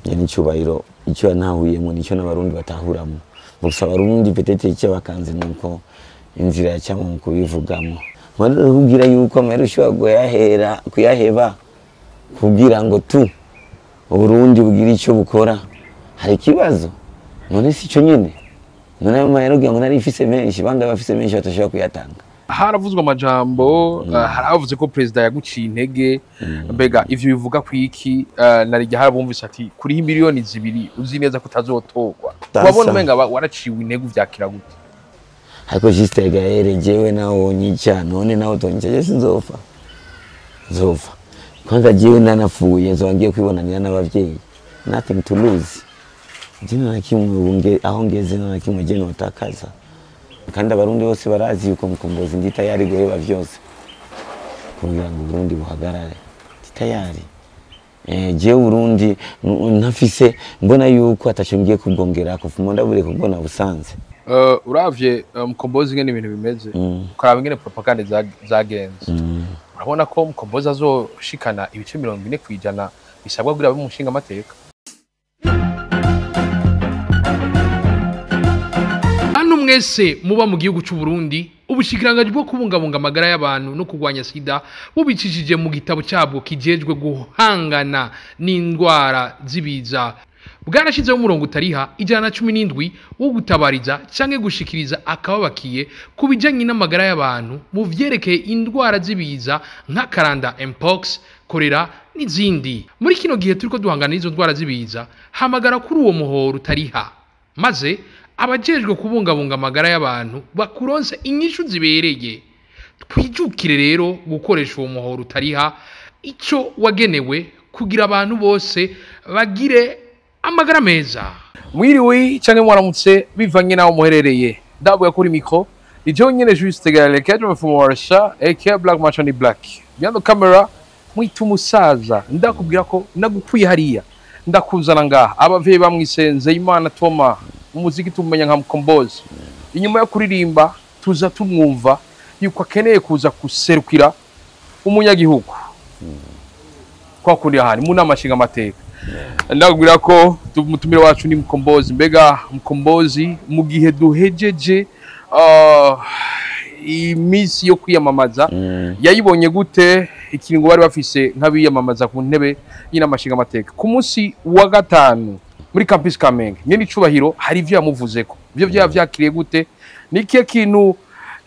Nyene icubahiro icyo yanahuyemo nicyo n'abarundi batahuramo. Gusa abarundi peut-être icyo bakanze nuko inzira yacamo mu kubivugamo. Kubwira yuko amahera ushobora kuyahera kuyaheba kugira ngo tu Uburundi bugira icyo bukora, hari ikibazo. None si cyo nyene, none ayo mahera ugira ngo nari mfise menshi, banga bafise menshi batashobora kuyatanga. Haravuzwe amajambo, haravuze ko perezida yaguciye intege. Mbega ivyo bivuga ku iki? Narijya harabumvise ati kuriho 2 miliyoni uzi neza ko utazotorwa. Wabona umenga waraciwe intege, uvyakira gute? Ariko Juste Gaël, jewe nawe wonyica, none nawe utonyica, je sinzopfa, nzopfa kwanza. Jewe nanafuye nzoba ngiye kwibonanira n'abavyeyi, nothing to lose. Je nta na kimwe ubu aho ngeze, nta na kimwe je notakaza. Kandi abarundi bose barazi yuko Mukombozi ndi tayari guheba vyose kugira ngo Uburundi buhagarare, ndi tayari. Jewe Uburundi ntafise, mbona yuko ataco ngiye kubwongerako, fuma ndabure kubwona busanze. Uravye Mukombozi ingene ibintu bimeze, ukaraba ingene propagande zagenze, urabona ko Mukombozi azoshikana ibice 40% bisabwa kugira abe mu nshinga amateka? Hano mwese muba mu gihugu cy'u Burundi, ubushikiranganji bwo kubungabunga amagara y'abantu no kurwanya sida, bubicishije mu gitabo cyabwo kijejwe guhangana n'indwara z'ibiza, bwarashizeho umurongo utariha 117 wo gutabariza canke gushikiriza akababakiye ku bijanye n'amagara y'abantu mu vyerekeye indwara z'ibiza nk'akaranda, mpox, kolera n'izindi. Muri kino gihe turiko duhangana n'izo ndwara z'ibiza, hamagara kuri uwo muhoro utariha, maze abajejwe kubungabunga amagara y'abantu bakuronse inyishu zibereye. Twijukire rero gukoresha uwo muhoro utariha ico wagenewe, kugira abantu bose bagire amagara meza. Mwiriwe canke mwaramutse bivanye naho muherereye. Ndavuga kuri micro ni jewe nyene Juste Gaël Kedro from Warsaw, aka Black Machani Black. Behind the camera mwita umusaza. Ndakubwira ko nagukwiye hariya, ndakuzana ngaha. Abavyeyi bamwisenze Imana Toma, umuziki tumenya nka Mukombozi. Inyuma yo kuririmba tuza tumwumva yuko akeneye kuza guserukira umunyagihugu kwa kundi ahandi mu nama nshinga amateka. Ndakubwira ko umutumire wacu ni Mukombozi. Mbega Mukombozi, mu gihe duhejeje iminsi yo kwiyamamaza, yayibonye gute ikiringo bari bafise nk'abiyamamaza ku ntebe y'inama nshinga amateka? Ku munsi wa gatanu muri Campus Kamenge, nyene icubahiro hari ivyo yamuvuzeko, ivyo vyaba vyakiriye gute? Ni ikihe kintu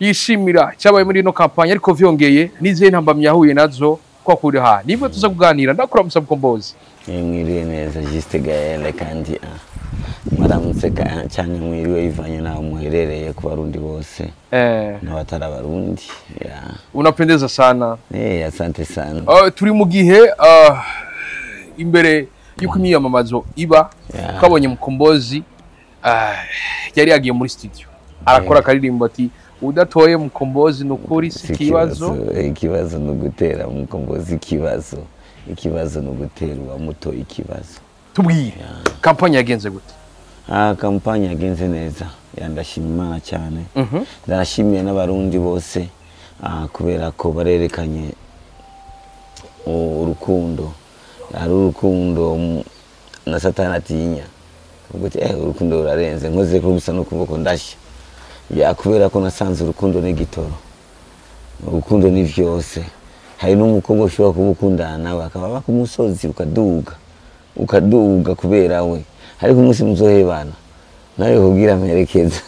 yishimira cyabaye muri ino kampanye? Ariko vyongeye, n'izihe ntambamyi yahuye nazo kwa kuri ha nibwo tuza kuganira? Ndakuramusa Mukombozi. Mwiriwe neza Juste Gaël, kandi mwaramutse cyane, mwiriwe bivanye n'aho muherereye ku barundi bose n'abatari abarundi, yeah. Unapendeza sana. Asante sana. Turi mu gihe imbere yuko imyiyamamazo iba, twabonye Mukombozi yari yagiye muri studio arakora akaririmbo ati udatoye Mukombozi nukuri si ikibazo. Ikibazo ni ugutera Mukombozi ikibazo, ikibazo ni ugutera uwamutoye ikibazo. Tubwire, kampanye yagenze gute? Kampanye yagenze neza, ya, ndashima Imana cyane. Ndashimiye n'abarundi bose, kubera ko barerekanye urukundo. Hari urukundo na Satani atinya. Ubwo ati urukundo rurarenze, nkoze ko gusa n'ukuboko ndashya. Ya, kubera ko nasanze urukundo ni igitoro, urukundo ni vyose. Hari n'umukobwa ushobora kuba ukundana nawe akaba aba ku musozi, ukaduga ukaduga kubera we, ariko umunsi muzohebana nawe kubwira mperekeza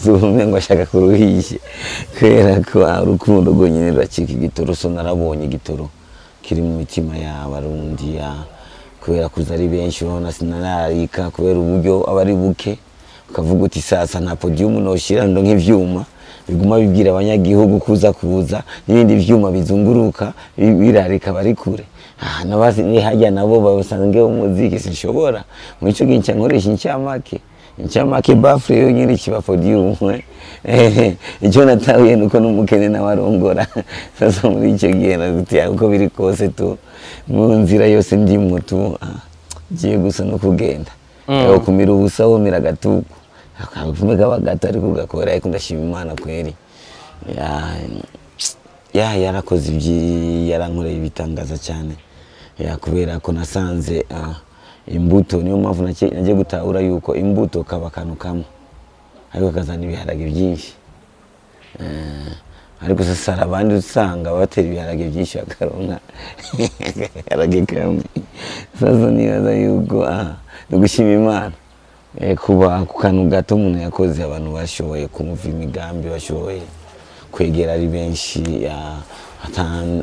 zubume ngo ashaka kuruhishe, kubera ko urukundo rwonyine ruracika igitoro. So narabonye igitoro kiri mu mitima y'abarundi, ya, kubera kuza ari benshi. Urabona sinararika kubera uburyo aba ari buke, ukavuga uti sasa nta podium noshira ndo nk'ivyuma biguma bibwira abanyagihugu kuza kuza, n'ibindi vyuma bizunguruka birarika bari kure. Nabazi ni hajya nabo basange umuziki, sinshobora. Muri ico gihe nca nkoresha incamake baffle yonyene kiba podium. Icyo natahuye nuko n'umukene nawe arongora. Sasa muri icyo gihe naguti uko biri kose tu mu nzira yose ndimwo tu, giye gusa no kugenda. Kumira ubusa womira agatuku akavume kaba gato ariko ugakora. Ariko ndashima Imana kweri, ya, yarakoze ibyi, yarankoreye ibitangaza cyane, ya, kubera ko nasanze Imbuto niyo mpamvu nagiye gutahura yuko imbuto kaba akantu kamwe ariko kazana ibiharage byinshi. Ariko sasa hari abandi usanga batera ibiharage byinshi bakaronka ibiharage kamwe. Sasa nibaza yuko ni ugushima Imana. Kuba ku kantu gato umuntu yakoze, abantu bashoboye kumva imigambi, bashoboye kwegera ari benshi,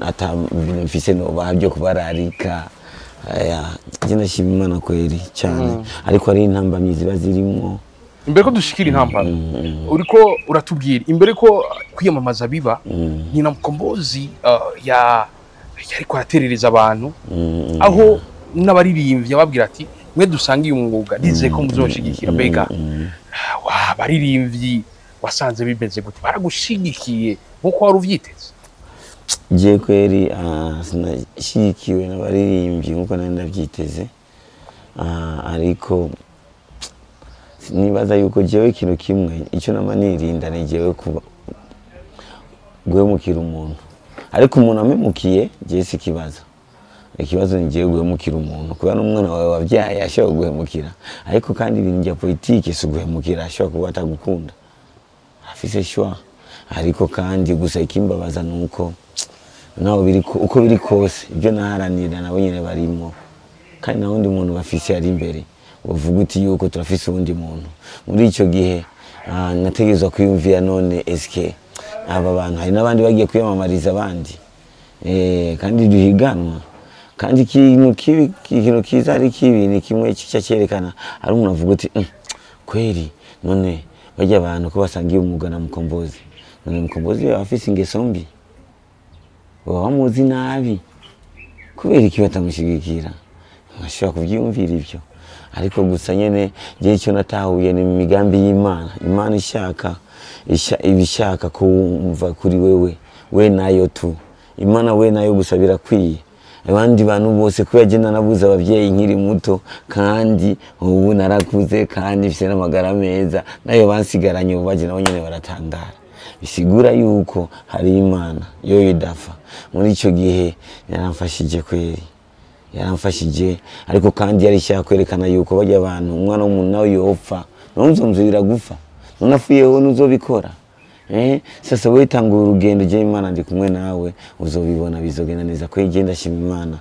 ata bintu mfise nobaha byo kubararika. Njye ndashima Imana kweri cyane, ariko hari intambamyi ziba zirimwo. Imbere ko dushikira intambara, uriko uratubwira imbere ko kwiyamamaza biba, ni na Mukombozi ya yariko araterereza abantu, aho n'abaririmbyi ababwira ati mwe dusangiye umwuga, ndizeye ko muzoshigikira. Mbega abaririmbyi wasanze bimeze gute? Baragushigikiye nkuko wari uvyiteze? Je kweri sinashigikiwe n'abaririmbyi nkuko nari ndavyiteze, ariko nibaza yuko jewe ikintu kimwe icyo nama nirinda ni jewe kuba guhemukira umuntu, ariko umuntu amemukiye jewe si ikibazo. Ikibazo ni jewe guhemukira umuntu, kubera n'umwana wawe wabyaye ashobora guhemukira, ariko kandi ibintu bya politike si uguhemukira, ashobora kuba atagukunda afise shwa. Ariko kandi gusa ikimbabaza nuko naho biri uko biri kose ibyo naharanira nabo nyene barimo, kandi nta wundi muntu bafise ari imbere uvuga uti yuko turafise uwundi muntu. Muri ico gihe nategerezwa kwiyumvira none eske aba bantu hari n'abandi bagiye kwiyamamariza abandi, kandi duhiganwa, kandi ikintu kibi, ikintu kiza ari kibi ni kimwe kica cyerekana ari umuntu avuga uti kweri none bajya abantu ko basangiye umwuga na Mukombozi, none Mukombozi yaba afise ingeso mbi, baba bamuzi nabi, kubera iki batamushigikira? Ntashobora kuvyiyumvira ivyo. Ariko gusa nyene je icyo natahuye ni imigambi y'Imana. Imana ishaka ibishaka kumva kuri wewe, we nayo tu. Imana we nayo gusa birakwiye. Abandi bantu bose kubera je nanabuze abavyeyi nkiri muto, kandi ubu narakuze kandi mfise n'amagara meza, nayo bansigaranye ubu baje nabo nyene baratangara. Bisigura yuko hari Imana yoyo idafa. Muri ico gihe yaramfashije kweri, yaramfashije, ariko kandi yari ishaka kwerekana yuko bajya abantu umwana w'umuntu nawe yopfa, ntumzumvira gufa, none afuyeho ntuzobikora. Sasa wewe tangura urugendo, je Imana ndi kumwe nawe, uzobibona bizogenda neza. Kweri je ndashima Imana.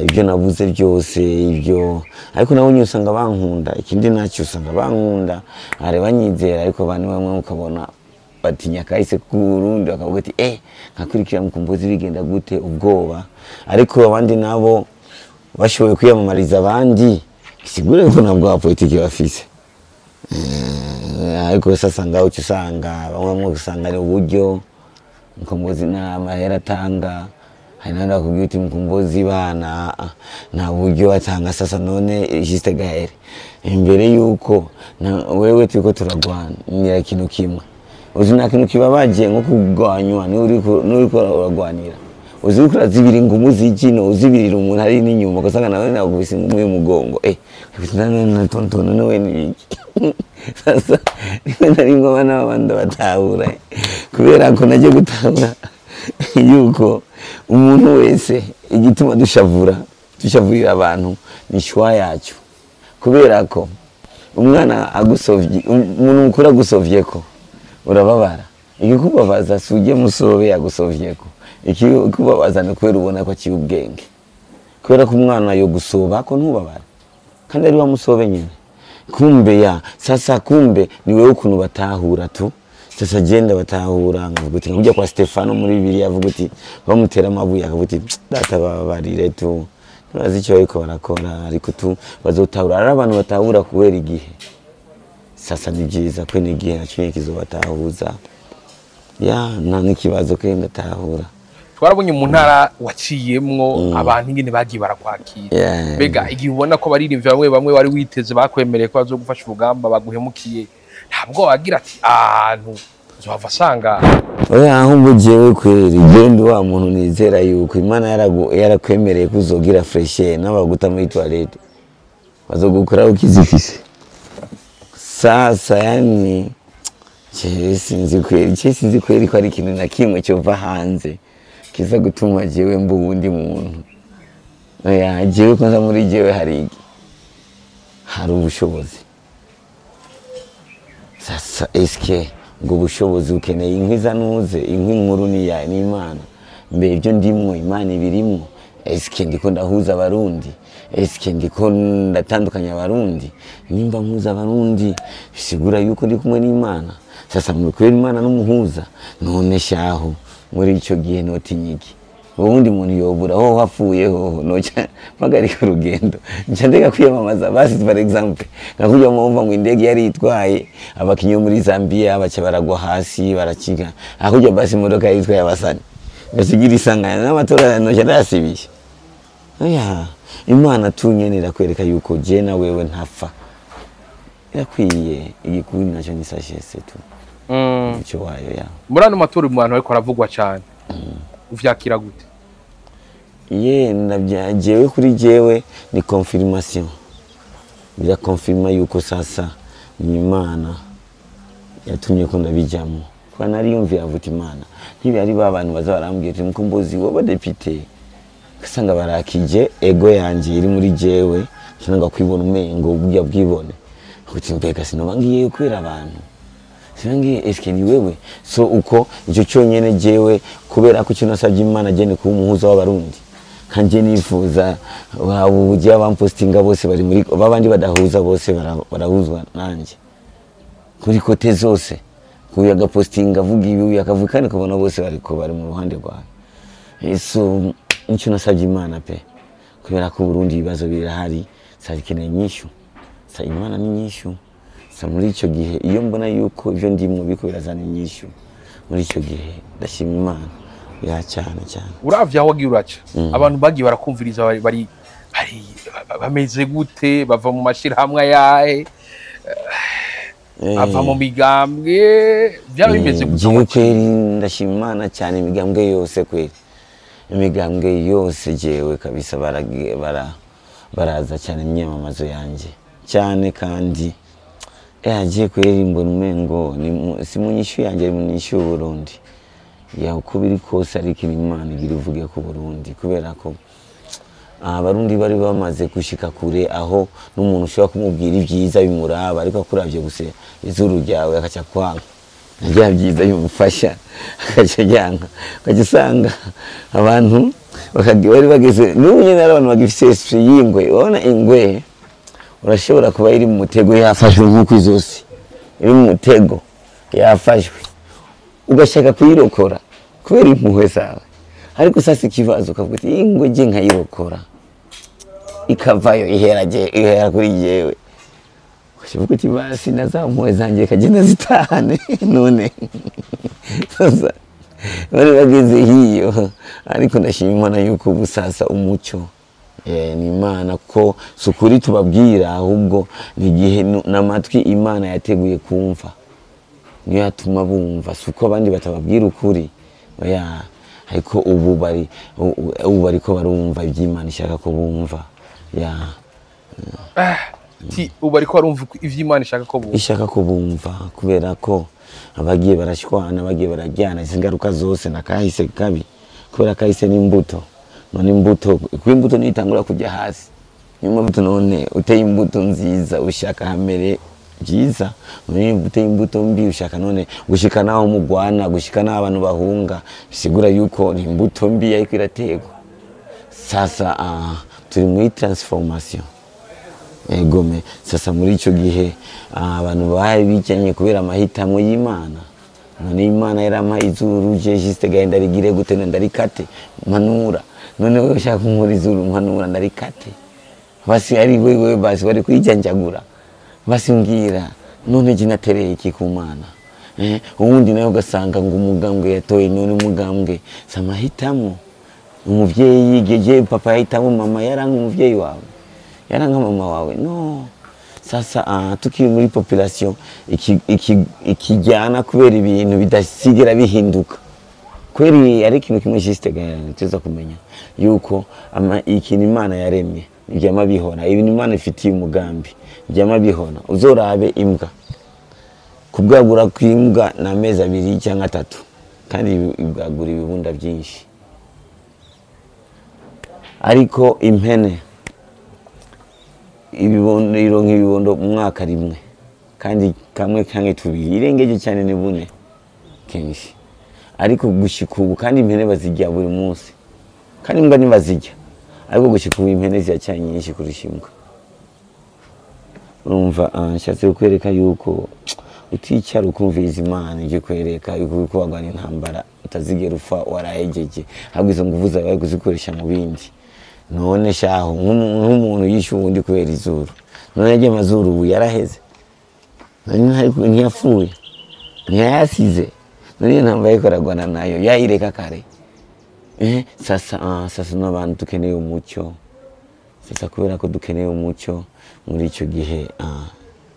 Ibyo nabuze byose ibyo, ariko nabo usanga bankunda, ikindi nacyo usanga bankunda, are banyizera, ariko abantu bamwe ukabona batinya kahise ku Burundi, bakavuga ati nkakurikira Mukombozi bigenda gute, ubwoba. Ariko abandi nabo bashoboye kwiyamamariza abandi, bisigura yuko ntabwo wa politiki bafise. Ariko sasa ngaho usanga bamwe usanga ari uburyo Mukombozi nta mahera atanga, hari n'abandi bakubwira uti Mukombozi bana nta buryo atanga. Sasa none Juste Gaël, imbere yuko wewe turiko turagwanira ikintu kimwe, uzi nta kintu kibabaje nko kugwanywa n'uriko uragwanira, uzi uriko urazibira ingumu z'ikino, uzibirira umuntu ari n'inyuma, ugasanga nawe nagubise ingumu y'umugongo, tonto none we ni iki? Sasa rimwe na rimwe abana b'abandi batahura, kubera ko nagiye gutahura yuko umuntu wese igituma dushavurira abantu ni shwa yacu, kubera ko umwana agusovye, umuntu mukuru agusovye ko urababara, igikubabaza si ujye musobe yagusovye ko, ikikubabaza ni kubera ubona ko aciye ubwenge, kubera ko umwana yo gusoba ko ntubabara kandi ari wa musobe nyine. Kumbe ya sasa, kumbe ni wewe ukuntu batahura tu. Sasa genda batahura, nkavuga uti nkujya kwa Stefano muri Bibiliya avuga uti bamutera amabuye, akavuga uti data babarire tu, ntibazi icyo bariko barakora, ariko tu bazotahura. Ari abantu batahura kubera igihe. Sasa ni byiza ko ni igihe nacyo kizobatahuza, ya nta n'ikibazo ko ndatahura. Twarabonye mu ntara waciyemwo abantu ingene bagiye barakwakira. Mbega igihe ubona ko baririmbyi bamwe bamwe wari witeze bakwemereye ko bazogufasha urugamba baguhemukiye, ntabwo wagira ati ahantu nzohava asanga? Oya, ahubwo jewe kweri genda wa muntu nizera yuko Imana yarakwemereye ko uzogira freshe n'abaguta muri toilette bazogukora ukizifise. Sasa yani jewe sinzi kweri, jewe sinzi kweri ko ari ikintu na kimwe cyova hanze kiza gutuma jewe mba uwundi muntu. Oya, jewe kwanza muri jewe hari iki? Hari ubushobozi. Sasa eske ngo ubushobozi ukeneye inkwi zanuze, inkwi nkuru ni ya ni Imana. Mbe ibyo ndimwo Imana ibirimwo? Eske ndiko ndahuza Abarundi? Eske ndiko ndatandukanya Abarundi? Nimba mpuza Abarundi bisigura yuko ndi kumwe n'Imana. Sasa muri kubera Imana n'umuhuza, none shaho muri ico gihe notinyiki? Ubundi muntu yobura ho hapfuye hoho noca mpagarika urugendo, nca ndeka kwiyamamaza. Basi par exemple nkakurya mwumva ngo indege yari itwaye abakinyi bo muri Zambia baca baragwa hasi barakiga, akurya basi imodoka yari itwaye abasani ngasigira isanganya n'amatora noca ndayasibisha. Oya, Imana tunyene irakwereka yuko je na wewe ntapfa, irakwiye. Igikuru naco ni sagesse tu, umuco wayo ya. Muri ano matora mu bantu bariko baravugwa cyane, uvyakira gute? Ye ndabya jewe, kuri jewe ni confirmation, birakonfirma yuko sasa ni Imana yatumye ko ndabijamo, kuba nariyumviye avuta Imana ntibari ba bantu baza barambwira ati Mukombozi w'abadepite, ugasanga barakije ego yanje iri muri jewe, cyangwa kwibona umengo burya bwibone kuti mbega sinoba ngiye kubera abantu sinangiye, eske ni wewe? So uko icyo cyonyene jewe, kubera ko icyo nasabye Imana je ni kuba umuhuza w'Abarundi, kanje nifuza waba ubugiye abampostinga bose bari muri babandi badahuza bose barahuzwa nanje kuri côté zose. Kuya agapostinga avuga ibi, uyu akavuga kandi, ukabona bose bariko bari mu ruhande rwawe. So nicyo nasabye Imana pe, kubera ko Burundi ibibazo birahari, sabikeneye inyishu, sa Imana ni inyishu. Sa muri icyo gihe iyo mbona yuko ibyo ndimwo biriko birazana inyishu, muri icyo gihe ndashima Imana ya cyane cyane. Uravye aho wagiye uraca, abantu bagiye barakumviriza bari bameze gute? Bava mu mashirahamwe ayahe? Bava mu migambwe? Byaba bimeze gute? Jewe kweri ndashima Imana cyane, imigambwe yose kweri, imigambwe yose jewe kabisa baraza cyane imyamamazo yanjye cyane, kandi yagiye kweri mbona umengo si mu nyishu yanjye, ari mu nyishu y'Uburundi ya uko biri kose, ariko Imana igira ivuge ku Burundi, kubera ko Abarundi bari bamaze gushika kure aho n'umuntu ushobora kumubwira ibyiza bimuraba, ariko akuravye gusa izuru ryawe akaca kwanga bya byiza bimufasha, akaca yanka. Ukaca usanga abantu bari bageze n'ubu nyene hari abantu bagifise esprit y'ingwe. Urabona ingwe urashobora kuba iri mu mutego yafashwe, nk'uko izosi iri mu mutego yafashwe, ugashaka kuyirokora kubera impuhwe zawe, ariko sasa ikibazo ukavuga uti ingwe je nkayirokora ikavayo ihera je ihera kuri jewe, ukavuga uti basi na za mpuhwe zanjye kagenda zitahane. None sasa bari bageze hiyo, ariko ndashima Imana yuko ubu sasa umuco ni Imana, ko si ukuri tubabwira, ahubwo ni igihe n'amatwi Imana yateguye kumva niyo yatuma bumva, si uko abandi batababwira ukuri, oya. Ariko ubu bariko barumva iby'Imana ishaka ko bumva ya. Ti ubu ariko barumva ivy'Imana ishaka ko bumva. Ishaka ko bumva, kubera ko abagiye barashwana, abagiye barajyana, izi ngaruka zose na kahise kabi, kubera kahise n'imbuto. None imbuto, kuko imbuto niyo itangura kujya hasi niyo imbuto. None uteye imbuto nziza ushaka hamere byiza, none uteye imbuto mbi ushaka none gushika naho mugwana, gushika naho abantu bahunga, bisigura yuko ni imbuto mbi yariko irategwa. Sasa turi muri transformation egome. Sasa muri ico gihe abantu bahaye bijanye kubera amahitamo y'Imana. None Imana yarampaye izuru, je juste gahenda rigire gute? Ndarikate mpanura? None wewe ushaka kunkura izuru, mpanura ndarikate? Basi ari wewe, basi wari kwijanjagura, basi mbwira none je natereye iki ku Mana? Uwundi nawe ugasanga ngo umugambwe yatoye, none umugambwe si amahitamo. Umuvyeyi geje papa yahitamo, mama yaranka umuvyeyi wawe, yaranka mama wawe no. Sasa tukiri muri population ikijyana kubera ibintu bidasigera bihinduka kweri, ari ikintu kimwe juste tuza kumenya yuko ikintu Imana yaremye ntibyama bihora, ibintu Imana ifitiye umugambi ntibyama bihora. Uzorabe imbwa, kubwagura kw'imbwa ni amezi 2 cyangwa 3, kandi ibwagura ibibunda byinshi. Ariko impene Ibibondo, ironka ibibondo mu mwaka rimwe, kandi kamwe canke tubiri, irengeje cyane ni bune kenshi. Ariko gushika ubu, kandi impene bazirya buri munsi, kandi imbwa ntibazirya, ariko gushika ubu impene ziracyari nyinshi kurusha imbwa. Urumva, nshatse kukwereka yuko uticara ukumviriza Imana ijye kwereka yuko uriko wagwana intambara utazigera upfa warahejeje, ahubwo izo nguvu zawe bari kuzikoresha mu bindi. None shaho nk'umuntu yishe uwundi kubera izuru, none yagiye amazuru ubu yaraheze, none ntiyapfuye, ntiyayasize, none iyo ntambara ariko aragwana nayo yayireka kare. Sasa n'abantu dukeneye umucyo. Sasa kubera ko dukeneye umucyo muri icyo gihe,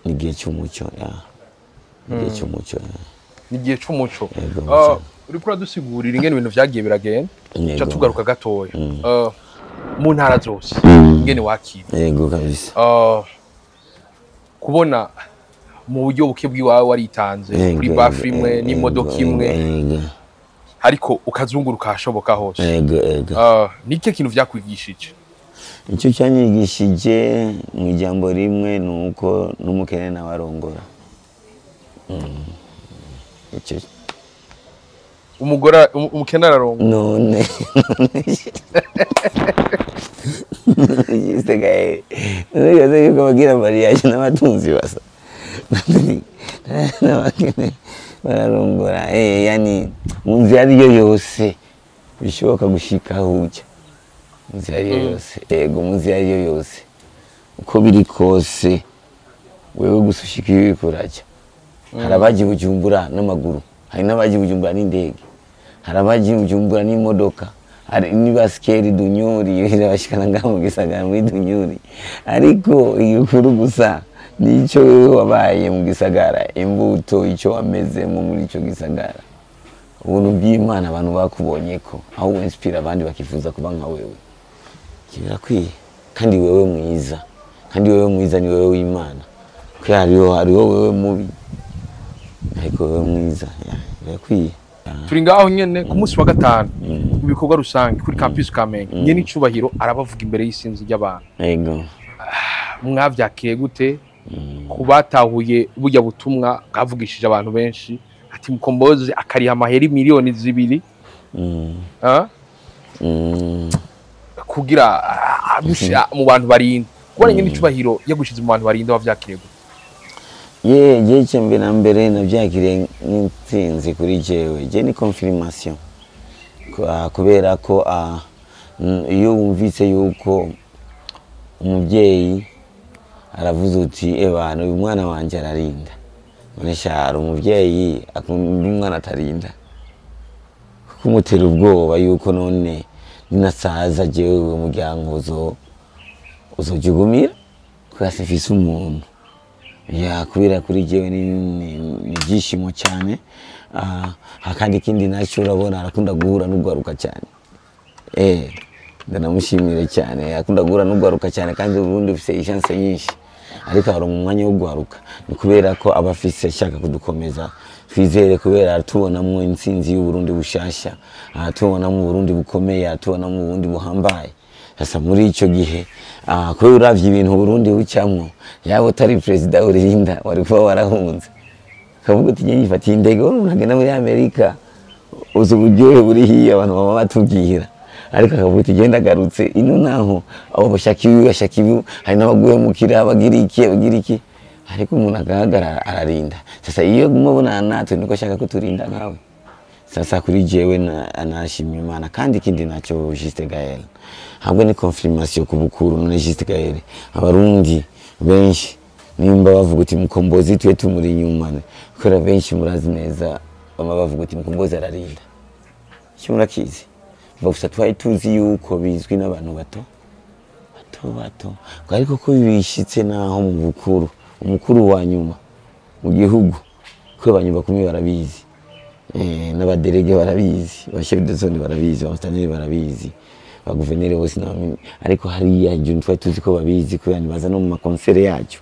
ni igihe cy'umucyo, ya. Ni igihe cy'umucyo, ya. Ni igihe c'umuco. Yego. Uriko uradusigurira ingene ibintu vyagiye biragenda. Yego. Ca tugaruka gatoya mu ntara zose ingene wakira. Yego kabisa. Kubona mu buryo buke bw'iwawe waritanze kuri bafure imwe n'imodoka imwe, ariko ukazunguruka ahashoboka hose. Yego. Ni ikihe kintu vyakwigishije? Icyo cyanyigishije mu ijambo rimwe ni uko n'umukene nawe arongora. Icyo. Umugore umukene ararongo? None gisigaye none yuko bagira mariage n'abatunzi basa n'abakene bararongora. Yani mu nzira ariyo yose bishoboka gushika aho ujya, mu nzira ariyo yose, yego, mu nzira ariyo yose, uko biri kose, wewe gusa ushika iyo uriko urajya. Hari abagiye Bujumbura n'amaguru, hari n'abagiye Bujumbura n'indege, hari abagiye Bujumbura n'imodoka, hari n'ibasikeri dunyuri irabashikana ngaha mu gisagara muri dunyuri. Ariko igikuru gusa nico wewe wabaye mu gisagara, imbuto icyo wamezemo muri ico gisagara, ubuntu bw'Imana abantu bakubonye ko aho winspira abandi bakifuza kuba nka wewe, birakwiye. Kandi wewe mwiza, kandi wewe mwiza ni wewe w'Imana, kuko hariho wewe mubi, ariko wewe mwiza, ya, birakwiye. Turi ngaho nyene ku munsi wa gatanu mu bikorwa rusange kuri campus Kamenge, nyene icubahiro arabavuga imbere y'isinzi ry'abantu. Mwavyakiriye gute ku batahuye burya butumwa bwavugishije abantu benshi, ati Mukombozi akariha amahera 2 miliyoni? Ah? Kugira mu bantu barinda, kubona nyene icubahiro yagushize mu bantu barinda, wavyakiriye gute? Ye, je icya mbere na mbere nabyakiriye nk'intsinzi kuri jewe. Je ni confirmation. Kubera ko iyo wumvise yuko umubyeyi aravuze uti: "Ebana, uyu mwana wanje ararinda." None shara umubyeyi akunda umwana atarinda, kumutera ubwoba yuko none ninasaza jewe umuryango uzojugumira kubera simfise umuntu. Ya, kubera kuri jewe ni ibyishimo cyane. Akandi ikindi nacyo, urabona arakunda guhura n'ugwaruka cyane. Ndanamushimire cyane, akunda guhura n'ugwaruka cyane, kandi ubundi ufise chance nyinshi, ariko aronka umwanya wo gwaruka. Ni kubera ko aba afise ashaka kudukomeza twizere, kubera aratubonamwo intsinzi y'Uburundi bushasha, aratubonamwo Uburundi bukomeye, aratubonamwo Uburundi buhambaye. Sasa muri ico gihe, kubera uravye ibintu Burundi bucamwo, yaba utari perezida urinda wari kuba warahunze, kavuga uti: "Njye nyifatiye indege." Wowe umuntu agenda muri Amerika, uzi uburyohe buri hiya abantu baba batubwira, ariko akavuga uti: "Genda agarutse ino." Naho abo bashaka ibi, bashaka ibi, hari n'abaguhemukira, bagira iki, bagira iki, ariko umuntu agahagarara ararinda. Sasa iyo aguma abonana natwe niko ashaka ko turinda nkawe. Sasa kuri jewe nashimye Imana. Kandi ikindi nacyo, Juste Gaël, ahubwo ni confirmation ku bukuru. None Juste Gaël, Abarundi benshi nimba bavuga uti: "Mukombozi twe tumuri inyuma," kubera benshi murazi neza bama bavuga uti: "Mukombozi ararinda." Icyo murakizi gusa twari tuzi yuko bizwi n'abantu bato bato bato, ariko ko bishitse naho mu bukuru, umukuru wa nyuma mu gihugu, ko abanyuma kumwe barabizi, n'abaderege barabizi, ba chef de zone barabizi, ba musitanteri barabizi, ba guverineri bose ariko hariya hejuru twari tuzi ko babizi kubera ntibaza no mu makonsere yacu.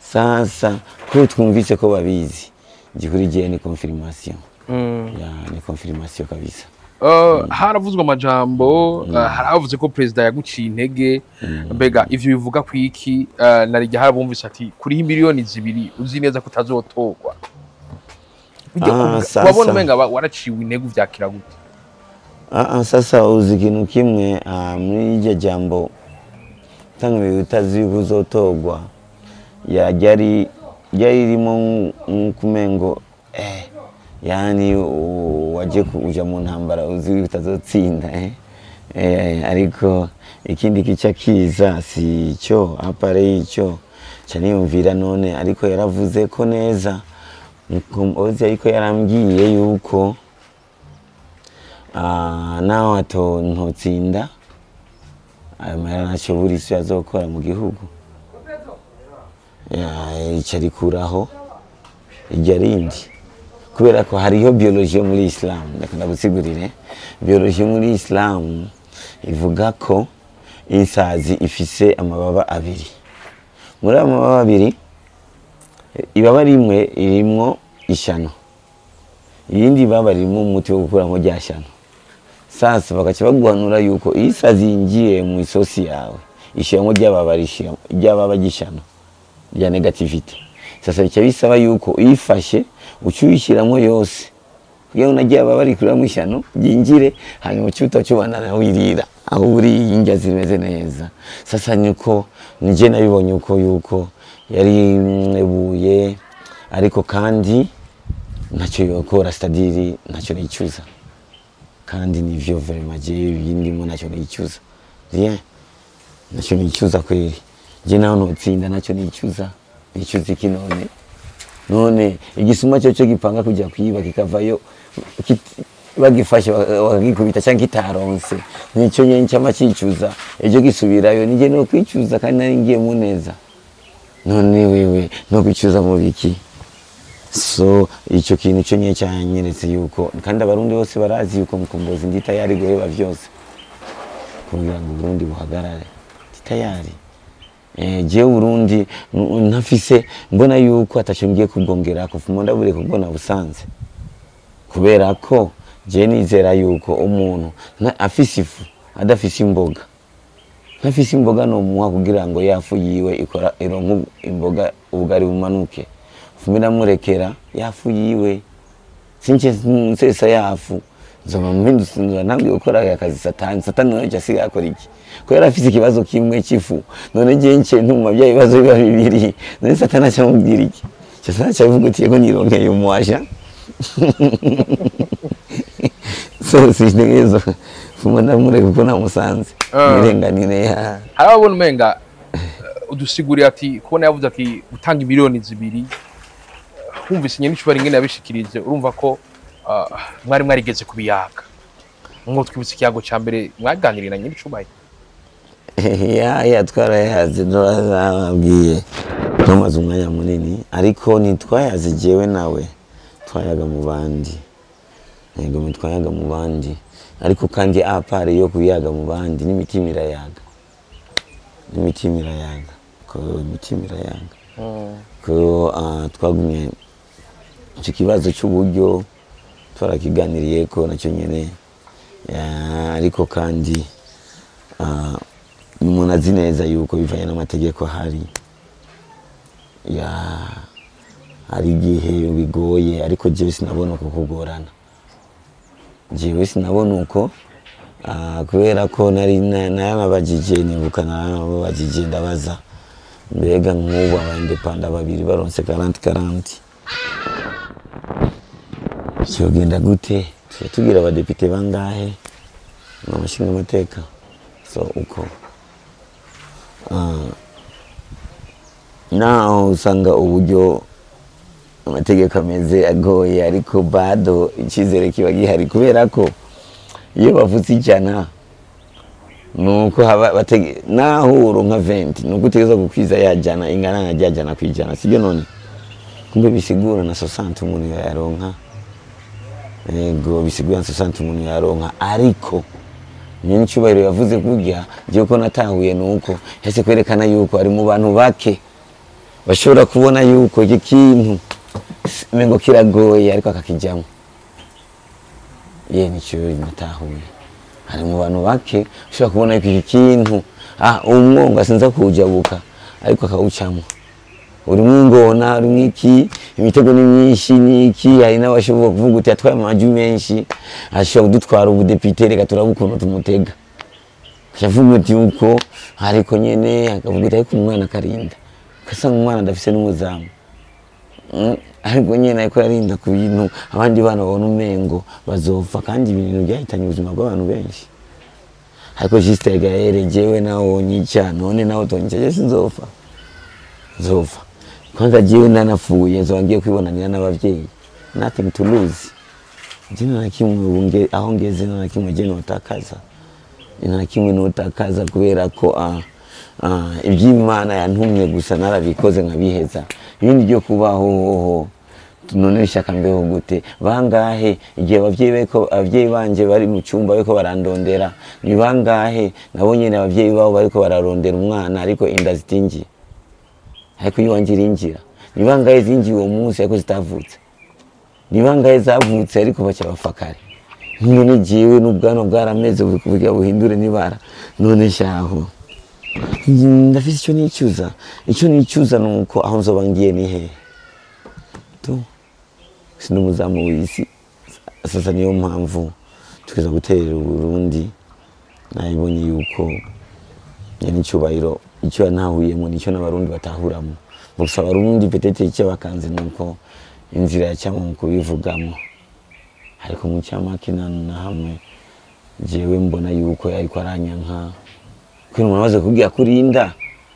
Sasa ko twumvise ko babizi, njye kuri jewe ni confirmation. Ya, ni confirmation kabisa. Haravuzwe amajambo, haravuze ko perezida yaguciye intege. Mbega ivyo bivuga ku iki? Narijya harabumvise ati kuriho 2 miliyoni uzi neza ko utazotorwa. Bijya Sasa. Wabona umenga waraciwe intege, uvyakira gute? Sasa uzi ikintu kimwe, muri iryo jambo tanga utazi yuko uzotorwa, ya ryari ririmo nk'ukumengo yani waje kuja mu ntambara uzi yuko utazotsinda. Ariko ikindi kica kiza si cyo à part ico ca niyumvira none, ariko yaravuze ko neza ozi, ariko yarambwiye yuko naho ato ntotsinda, ayo mahera ntacyo buri isi azokora mu gihugu. Ica rikuraho irya rindi, kubera ko hariho biologie muri Islam. Reka ndagusigurire biologie muri Islam. Ivuga ko insazi ifise amababa abiri. Muri ayo mababa abiri, ibaba rimwe irimwo ishano, irindi baba ririmo umuti wo gukuramo rya shano. Sasa bagaca baguhanura yuko iyo isazi yinjiye mu isosi yawe, ishiramo ryababa, ryababa ry'ishano rya négativité. Sasa bica bisaba yuko uyifashe uca uyishyiramo yose, kugira ngo nagiye baba rikuramo ishano ryinjire, hanyuma uce utacubana wirira aho uri indya zimeze neza. Sasa niko nije nabibonye uko yuko yari mwebuye, ariko kandi ntacyo yokora, c'est-à-dire ntacyo nicuza. Kandi nivyo, vraiment jewe ibindimo ntacyo nicuza, rien, ntacyo nicuza kweri. Je naho ntotsinda ntacyo nicuza. Nicuza iki none? None igisuma cyo cyo gipanga kujya kwiba, kikavayo bagifashe bakagikubita cyangwa kitaronse, nicyo nyene cyama cicuza, ejo gisubirayo. Nije no kwicuza kandi nari ngiye mu neza. None wewe no kwicuza mu biki? So icyo kintu cyo nyine cyanyeretse yuko, kandi Abarundi bose barazi yuko Mukombozi ndi tayari guheba vyose kugira ngo Uburundi buhagarare. Ndi tayari. Jewe Burundi ntafise, mbona yuko ataco ngiye kubwongerako, fuma ndabure kubona busanze, kubera ko je nizera yuko umuntu afise ifu adafise imboga, ntafise imboga, nomuha kugira ngo yafu yiwe ikora ironke imboga, ubugari bumanuke. Fume ndamurekera yafu yiwe, since nsesa yafu, nzoba mpindutse, nzoba ntabwiye gukora akazi Satani. Satani nawe asigaye akora iki? Ko yari afise ikibazo kimwe cy'ifu, none ngiye nce ntuma bya bibazo biba bibiri. None Satani acamubwira iki? Satani acavuga uti: "Yego, nironkeye umuwasha." So sintegezo, fuma ndamureka kuko namusanze nirenganire ya. Hari ababona umenga udusiguriye ati kubona yavuze ati gutanga 2 miliyoni, wumvise nyene icubari ingene yabishikirije, urumva ko mwari mwarigeze kubiyaga. Mwo twibutse ikiyago ca mbere mwaganiriye na nyene icubahiro? Ya, twarayaze, turababwiye, tumaze umwanya munini, ariko ntitwayaze jewe nawe, twayaga mu bandi. Yego, twayaga mu bandi, ariko kandi à part yo kuyaga mu bandi, n'imitima irayaga, n'imitima irayaga, ko imitima irayaga ko twagumye icyo kibazo cy'uburyo twarakiganiriye ko nacyo nyene. Ariko kandi umuntu azi neza yuko bivanye n'amategeko ahari, ya hari igihe bigoye, ariko jewe sinabona uko kugorana, jewe sinabona uko, kubera ko nari naranabajije, nibuka naranabajije, ndabaza: mbega nk'ubu aba indépendants babiri baronse 40-40, cyogenda gute? Tuja tugira abadepite bangahe mu mashinga amateka? So uko naho usanga uburyo amategeko ameze agoye, ariko bado icyizere kiba gihari, kubera ko iyo bavuze 100, nuko haba naho uronka 20, nuko utegerezwa gukwiza ya jana ingana na rya 100%, sibyo? None kumbe bisigura na 60 umuntu yaronka. Yego, bisigura na 60 umuntu yaronka. Ariko nyine icyubahiro yavuze kurya, jewe ko natahuye nuko yahise kwerekana yuko ari mu bantu bake bashobora kubona yuko iki kintu mengo kiragoye, ariko akakijyamo. Ye nicyo natahuye. Hari mu bantu bake ushobora kubona iki kintu, umwonga sinza kuwujabuka ariko akawucamo. Urimo ingona, urimo iki, imitego ni myinshi n'iki. Hari n'abashobora kuvuga uti atwaye amajwi menshi, ashobora kudutwara ubudepite, reka turabe ukuntu tumutega. Akavuga uti uko, ariko nyene akavuga uti ariko umwana akarinda, ugasanga umwana adafise n'umuzamu. Ariko nyene ariko yarinda ku bintu abandi bana babona umengo bazopfa, kandi ibintu byahitanye ubuzima bw'abantu benshi. Ariko juste Gaël, jewe nawe wonyica, none nawe utonyica, je sinzopfa, nzopfa kwanza. Jewe nanafuye nzoba ngiye kwibonanira n'abavyeyi, nothing to lose. Je nta na kimwe ubu aho ngeze, nta na kimwe je notakaza, nta na kimwe notakaza, kubera ko iby'Imana yantumye gusa narabikoze nkabiheza. Ibindi byo kubaho hoho, none bishaka mbeho gute? Bangahe igihe abavyeyi bariko, abavyeyi banje bari mu cyumba bariko barandondera, ni bangahe nabo nyene abavyeyi babo bariko bararondera umwana, ariko inda zitinjiye, ariko iwanje irinjira? Ni bangahe zinjiye uwo munsi ariko zitavutse? Ni bangahe zavutse ariko baca bapfa kare? None jewe n'ubwanwa bwarameze kugira buhindure n'ibara. None shaho ndafise icyo nicuza. Icyo nicuza ni uko aho nzoba ngiye ni hehe tu sindi umuzamu w'isi. Sasa niyo mpamvu tukiza guterera Uburundi. Nabibonye yuko nyene icyubahiro icyo yanahuyemo nicyo n'Abarundi batahuramo. Gusa Abarundi peut-être icyo bakanze nuko inzira yacamo mu kubivugamo, ariko mu cyamake nta na hamwe jewe mbona yuko yariko aranyanka, kubera umuntu amaze kubwira ko urinda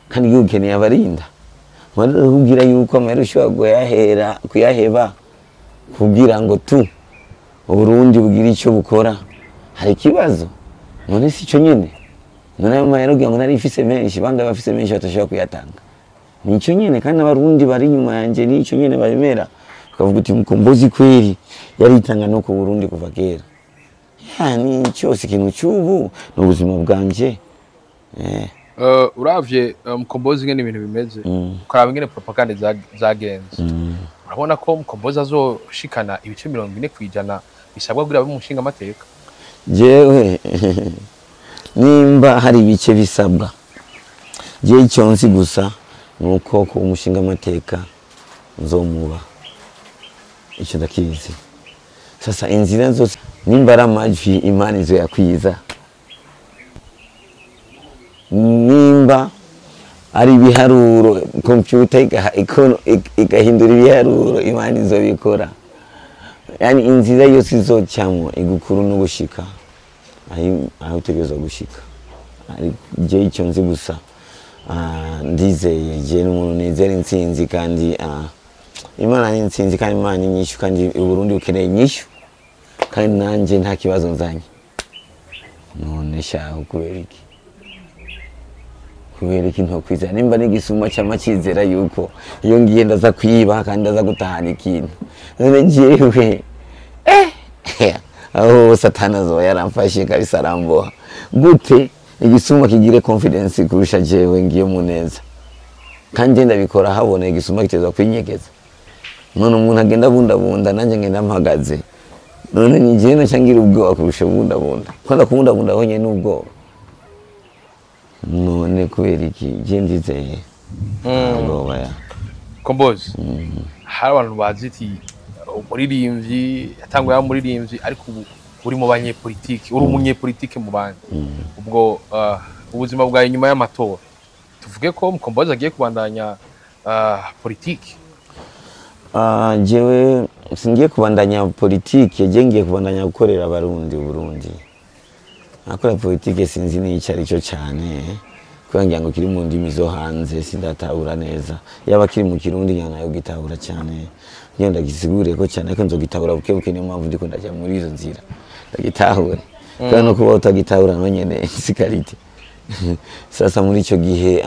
kandi igihugu ukeneye abarinda, umaze kubwira yuko amahera ushobora kuyahera kuyaheba kugira ngo tu Uburundi bugire icyo bukora, hari ikibazo. None si cyo nyene? None ayo mahera ugira ngo nari mfise menshi? Bangahe bafise menshi batashobora kuyatanga? Nicyo nyene. Kandi Abarundi bari inyuma yanje nicyo nyene bemera, bakavuga uti Mukombozi kweri yaritanga no ku Burundi kuva kera. Yani cyose ikintu cy'ubu ni ubuzima bwanje. Uravye Mukombozi ingene ibintu bimeze, ukaraba ingene propaganda zagenze, urabona ko Mukombozi azoshikana ibice 40% bisabwa kugira abe umushinga amateka? Jewe nimba hari ibice bisabwa, jewe icyo nzi gusa ni uko kuba umushinga amateka nzomuba, icyo ndakizi. Sasa inzira zose, nimba ari amajwi, Imana izoyakwiza. Nimba ari ibiharuro, kompyuta igahindura ibiharuro, Imana izobikora. Yani inzira yose izocamwo, igukuru no gushika aho utegerezwa gushika. Ariko je icyo nzi gusa, ndizeye. Je n'umuntu nizera intsinzi, kandi Imana ni intsinzi, kandi Imana ni inyishu, kandi Uburundi bukeneye inyishu, kandi nanjye nta kibazo nzanye. None shaho kubera iki, kubera iki ntokwizera? Nimba n'igisuma cyama cyizera yuko iyo ngiye ndaza kwiba kandi ndaza gutahana ikintu, none jewe aho Satani azoba yaramfashe kabisa aramboha gute? Igisuma kigire confidence kurusha jewe ngiye mu neza, kandi njye ndabikora habona. Igisuma kiteza kwinyegeza. None umuntu agenda abundabunda, nanjye ngenda mpagaze, none ni jewe naca ngira ubwoba kurusha ubundabunda? Kwanza kubundabunda honyine n'ubwoba. None kubera iki? Je ndizeye, ubwoba ya Kombozi, hari abantu bazi iti umuririmbyi yatanguye ari umuririmbyi, ariko ubu uri mu banyepolitiki, uri umunyepolitiki mu bandi. Ubwo ubuzima bwawe nyuma y'amatora, tuvuge ko Mukombozi agiye kubandanya politiki? Jewe singiye kubandanya politike, je ngiye kubandanya gukorera Abarundi, Burundi. Akora politike sinzi n'icyo ari cyo cyane, kubera ngira ngo kiri mu ndimi zo hanze sindatahura neza. Yaba kiri mu Kirundi ngira nayo gitahura cyane, ngira ndagisigure ko cyane, ariko nzogitahura buke buke. Niyo mpamvu ndiko ndajya muri izo nzira ndagitahure, kubera no kuba utagitahura naho nyene si qualité. Sasa muri icyo gihe,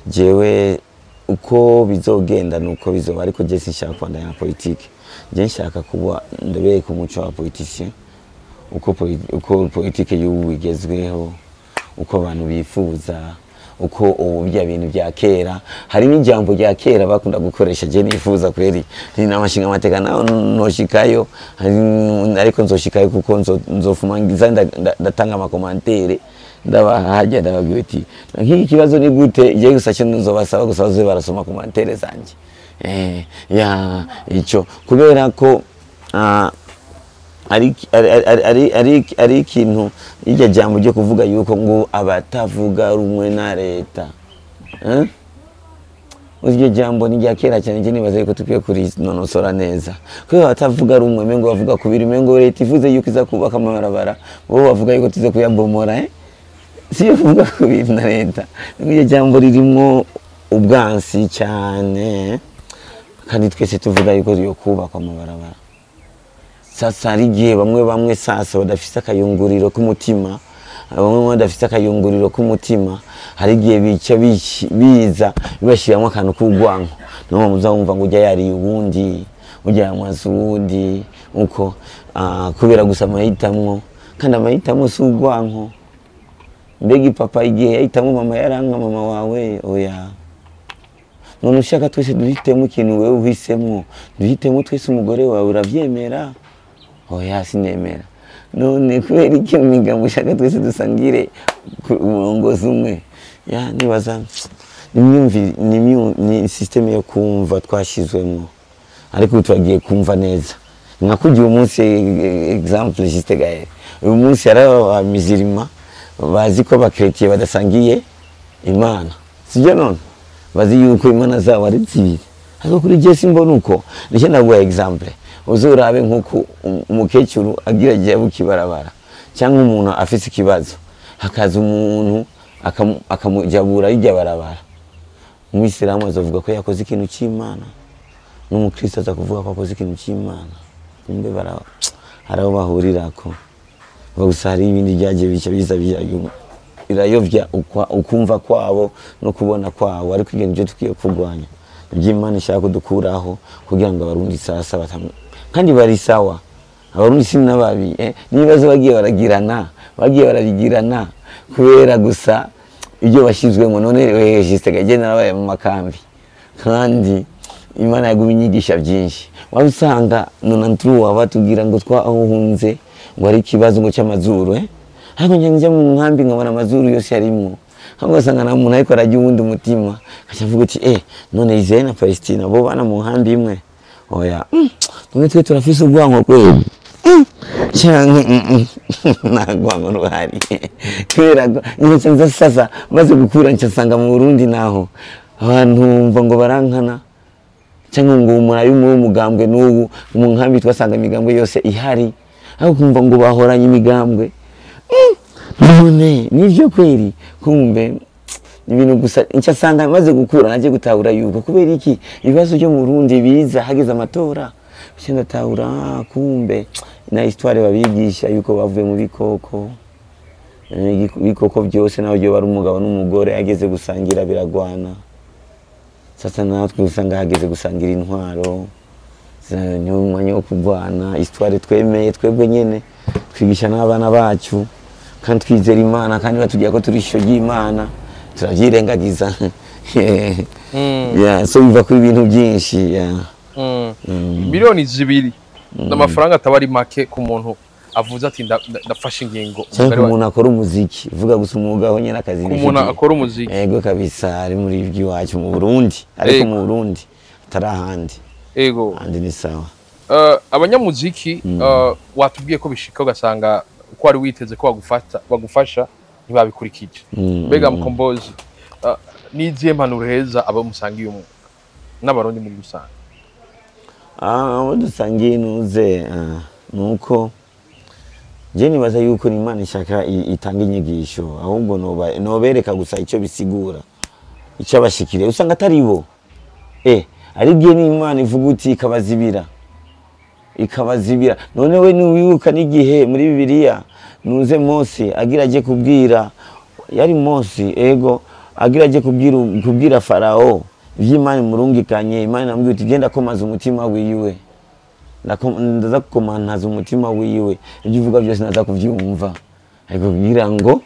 jewe uko bizogenda nuko bizoba, ariko je sinshaka kubandanya na politike. Je nshaka kuba ndabereka umuco wa politicien, uko politike y'ubu igezweho, uko abantu bifuza, Uko ubu bya bintu bya kera, hari n'ijambo rya kera bakunda gukoresha, je nifuza kweri ni n'amashinga amateka naho noshikayo, ariko nzoshikayo kuko nzofuma ngiza ndatanga ama commentaires, ndabahajya, ndababwira uti nk'iki kibazo ni gute. Je gusa cyo nzobasaba gusa bazobe barasoma commentaires zanje. Ya ico kubera ko ari ikintu, iryo jambo ryo kuvuga yuko ngo abatavuga rumwe na leta, eh? Iryo jambo ni rya kera cyane. Njye nibaza yuko tukwiye kurinonosora neza, kubera abatavuga rumwe mengo bavuga kubiri, mengo leta ivuze yuko iza kubaka amabarabara, bo bavuga yuko tuze kuyabomora, eh? Si yo kuvuga kubiri na leta. Iryo jambo ririmwo ubwansi cyane, kandi twese tuvuga yuko yo kubakwa amabarabara. Sasa hari igihe bamwe bamwe sasa badafise akayunguriro k'umutima, bamwe badafise akayunguriro k'umutima, hari igihe bica biza bibashyiramo akantu k'urwanko, niyo muza wumva ngo ujya yariye uwundi, ujya yanywaza uwundi, uko kubera gusa amahitamwo. Kandi amahitamo si urwanko. Mbega papa igihe yahitamo mama, yaranka mama wawe? Oya. None ushaka twese duhitemo ikintu, wewe uhisemo, duhitemo twese umugore wawe, uravyemera? Oya, sinemera. None kubera iki migambo ushaka twese dusangire umurongozi umwe? Ya nibaza ni système yo kumva twashizwemo, ariko ubu twagiye kumva neza. Nka kugira umunsi, exemple juste Gaël, uyu munsi hari abamizirima bazi ko abakretiye badasangiye Imana, sibyo? None bazi yuko imana zabo ari zibiri, ariko kuri je simbona uko. Nicyo naguha exemple, uzurabe nk'uko umukecuru agira agiye bukibarabara, cyangwa umuntu afise ikibazo, hakaza umuntu akamujabura hirya barabara, umwisilamu azovuga ko yakoze ikintu cy'Imana, n'umukristo aza kuvuga ko akoze ikintu cy'Imana. Kumbe bara hari aho bahurirako gusa, hari ibindi byagiye bica biza birayovya ukumva kwabo no kubona kwabo. Ariko ibyo nibyo tukwiye kurwanya, ibyo Imana ishaka kudukuraho kugira ngo Abarundi sasa batamwe kandi bari sawa. Abarundi si n'ababi, n'ibibazo bagiye baragirana, bagiye barabigirana kubera gusa ibyo bashyizwemo. None juste gagenda narabaye mu makambi, kandi Imana yaguma inyigisha byinshi. Waba usanga nonanturuwa batubwira ngo twahunze ngo ari ikibazo ngo cy'amazuru, eh? Ariko njya mu nkambi nkabona amazuru yose yarimwo, aho ugasanga nta muntu ariko arajya uwundi umutima, akaca avuga uti none Israel na Palestina bo bana mu nkambi imwe? Oya. None twe turafise ubwanko kweli, canke nta rwango ruhari? Kubera ko nca nza sasa maze gukura, nca nsanga mu Burundi naho abantu bumva ngo barankana, cyangwa ngo umurayi w'umugambwe n'ubu. Mu nkambi twasanga imigambwe yose ihari, aho kumva ngo bahoranye imigambwe. None nivyo kweri? Kumbe ibintu gusa nca sanga maze gukura naje gutahura yuko kubera iki ibibazo byo mu Burundi biza hageze amatora. Nca ndatahura, kumbe na histoire babigisha yuko bavuye mu bikoko. Ibikoko byose naho byo bari umugabo n'umugore, ageze gusangira biragwana. Sasa natwe usanga hageze gusangira intwaro ni umwanya wo kurwana. Histoire twemeye twebwe nyene twigisha n'abana bacu, kandi twizera Imana, kandi batubwira ko turi ishyo ry'Imana, turavyirengagiza. Yeah, so biva kuri ibintu byinshi, yeah. 2 miliyoni n'amafaranga ataba ari make ku muntu avuze ati ndafashe ingingo. Cyangwa umugari ku muntu akora umuziki, vuga gusa umwuga aho nyene akazi ku muntu akora umuziki. Ego kabisa, ari muri iby'iwacu mu Burundi, ariko mu Burundi atari ahandi. Ahandi ni sawa. Abanyamuziki, watubwiye ko bishika ugasanga uko wari witeze ko bagufasha ntibabikurikije. Mbega Mukombozi, n'izihe mpanuro heza abo musangiye umwuga n'Abarundi muri rusange? Abo dusangiye nuze, nuko je nibaza yuko ni Imana ishaka itanga inyigisho, ahubwo nobereka gusa icyo bisigura, icyo abashikiriye usanga atari bo, ari igihe n'Imana ivuga uti ikabazibira, ikabazibira. None we niwibuka n'igihe muri Bibiliya nuze Mose agira aje kubwira, yari Mose, ego, agira aje kubwira Farao ivy'Imana imurungikanye, Imana inamubwira uti genda komaza umutima wiwe, ndaza kukomantaza umutima wiwe, ibyo uvuga byose naza kuvyumva, ariko kugira ngo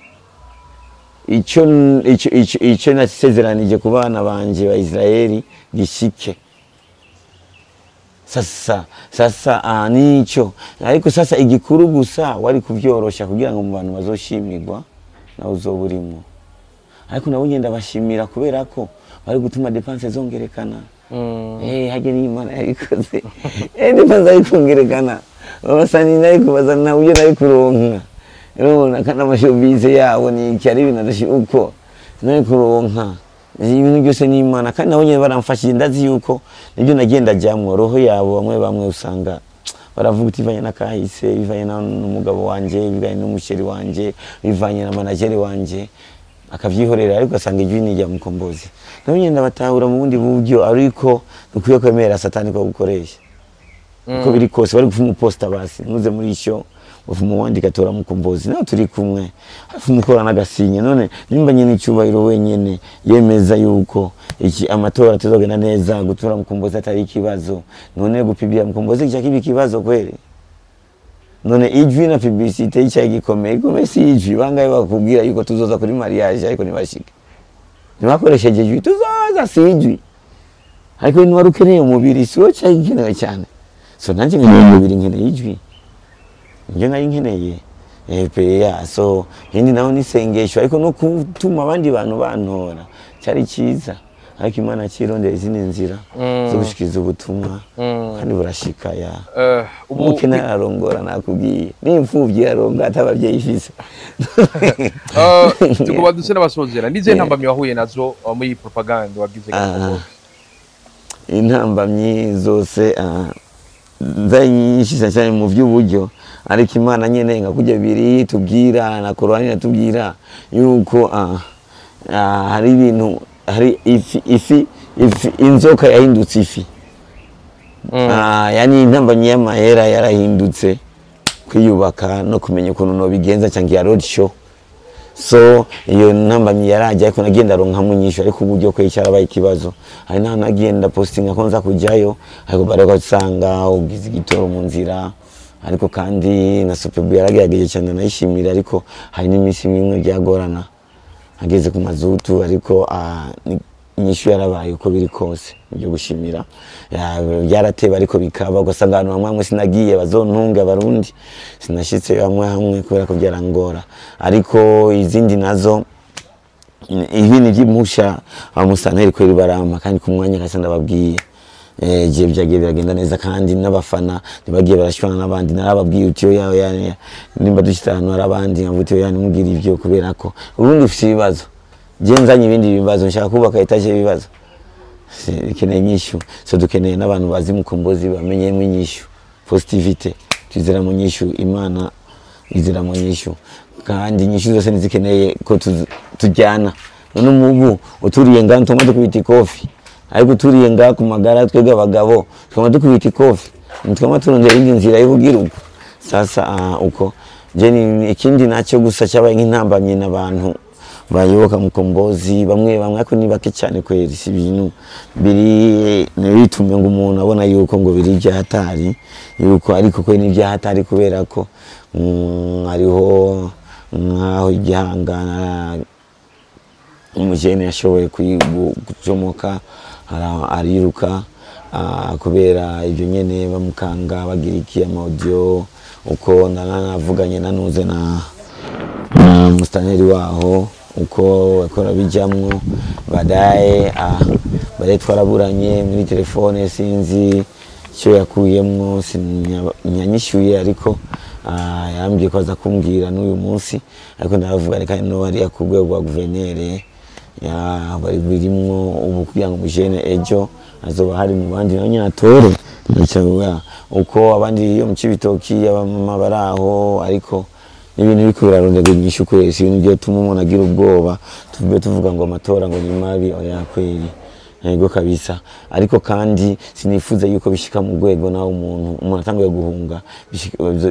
Icyo nasezeranije ku bana banje ba Israeli gishike. Sasa nico ariko sasa igikuru gusa wari kubyorosha kugira ngo mu bantu bazoshimirwa nawe uzoburimo. Ariko nabo ngenda bashimira kubera ko bari gutuma dépense zongerekana. Hage ni Imana yarikoze. Dépense ari kongerekana. Babasani nari kubazana uyo nari kuronka. Urabona kana amashobize yabo ni iki ari ibintu adashi uko nari kuronka. Ibintu byose ni Imana kandi nabo nyene baramfashije, ndazi yuko nibyo nagenda jamwo roho yabo bamwe usanga baravuga uti bivanye n'akahise, bivanye n'umugabo wanje, bivanye n'umusheri wanje, bivanye na manager wanje, akavyihorera ariko asanga ijwi ni rya Mukombozi. Nabo nyene ndabatahura mu bundi buryo, ariko dukwiye kwemera Satani ko gukoresha. Uko biri kose bari gufuma posta basi ntuze muri isho ufuma wandika tora Mukombozi nawe turi kumwe hafi mukora n'agasinye. None nimba nyene icyubahiro wenyene yemeza yuko iki amatora tuzogenda neza, gutora Mukombozi atari ikibazo, none gupibira Mukombozi cya kibi kibazo kweli? None ijwi na publicité icya gikomeye gikomeye si ijwi. Bangaye bakubwira yuko tuzoza kuri mariage ariko ntibashike, ntibakoresheje ijwi, tuzoza si ijwi, ariko ni warukeneye umubiri si wo cyari gikenewe cyane. So nanjye nkeneye umubiri, nkeneye ijwi, nibyo nari nkeneye PA. So hindi naho nisengesho, ariko no gutuma abandi bantu bantora cyari cyiza, ariko Imana kirondera izindi nzira zo gushikiriza ubutumwa kandi burashika ya. Umukene ararongora nakubwiye, n'imfuvyi ararongora atabavyeyi ifise. Tugomba duse n'abasozera. Nize ntambamyi wahuye nazo muri propaganda wagize? Intambamyi zose zari nyinshi cyane mu by'uburyo, ariko Imana nyene nka kujya biri tubwira na Korani natubwira yuko hari ibintu, hari ifi inzoka yahindutse ifi. Yani intambamyi y'amahera yarahindutse kwiyubaka no kumenya ukuntu no bigenza cyangwa ya road show. So iyo ntambamyi yarajya, ariko nagenda ronka nyinshi, ariko uburyo kwicara baye ikibazo. Hari naho nagenda postinga ko nza kujyayo, ariko barako usanga ugize igitoro mu nzira. Ariko kandi na Superbu yaragerageje cyane nayishimira, ariko hari n'iminsi imwe byagorana ageze ku mazutu, ariko inyishu yarabaye uko biri kose ibyo gushimira byarateba, ariko bikaba ugasanga ahantu hamwe hamwe sinagiye bazontunga abarundi, sinashitse hamwe hamwe kubera ko byarangora. Ariko izindi nazo ibintu by'impusha abamusanteri kweri barampa kandi ku mwanya kasa ndababwiye je byagiye biragenda neza, kandi n'abafana ntibagiye barashwana n'abandi. Narababwiye uti yo ya nimba dushitse ahantu hari abandi nkavuga uti yo nimubwira ibyo, kubera ko ubundi ufite ibibazo, je nzanye ibindi bibazo, nshaka kubaka etaje y'ibibazo ikeneye inyishu. So dukeneye n'abantu bazi Mukombozi bamenyemo inyishu, positivité, twizera mu nyishu, Imana izera mu nyishu, kandi inyishu zose ntizikeneye ko tujyana. None umubu uturiye ngaho ntuma dukubita ikofi, ariko uturiye ngaho ku magara twebwe abagabo twama dukubita ikofi, ntitwama turondera indi nzira y'ubugira uko. Sasa uko je ikindi nacyo gusa cyabaye nk'intambamyi n'abantu bayoboka Mukombozi bamwe bamwe, ariko ni bake cyane kweri, si ibintu biri bitume ngo umuntu abona yuko ngo biri ibyahatari yuko, ariko kwe ni ibyahatari kubera ko hariho nkaho igihangana umujene yashoboye kujomoka ariruka kubera ibyo nyene bamukanga bagira iki amaudio uko nanavuganye nanuze na mustaneri waho uko akora bijamwo. Badaye bare twaraburanye muri telefone, sinzi icyo yakuyemwo, sinyanyishyuye, ariko yarambwiye ko aza kumbwira n'uyu munsi, ariko ndavuga reka no ari ku rwego rwa guverineri ya bari birimwo ubu kugira ngo umujene ejo azoba hari mu bandi nawe nyine atore uko abandi iyo mu Cibitoki abamama baraho, ariko ibintu biriko birarondegwa inyishu kwezi, ibintu byotuma umuntu agira ubwoba tuvuge tuvuga ngo amatora ngo ni mabi, oya kweri yego kabisa. Ariko kandi sinifuza yuko bishika mu rwego nawe umuntu atanguye guhunga,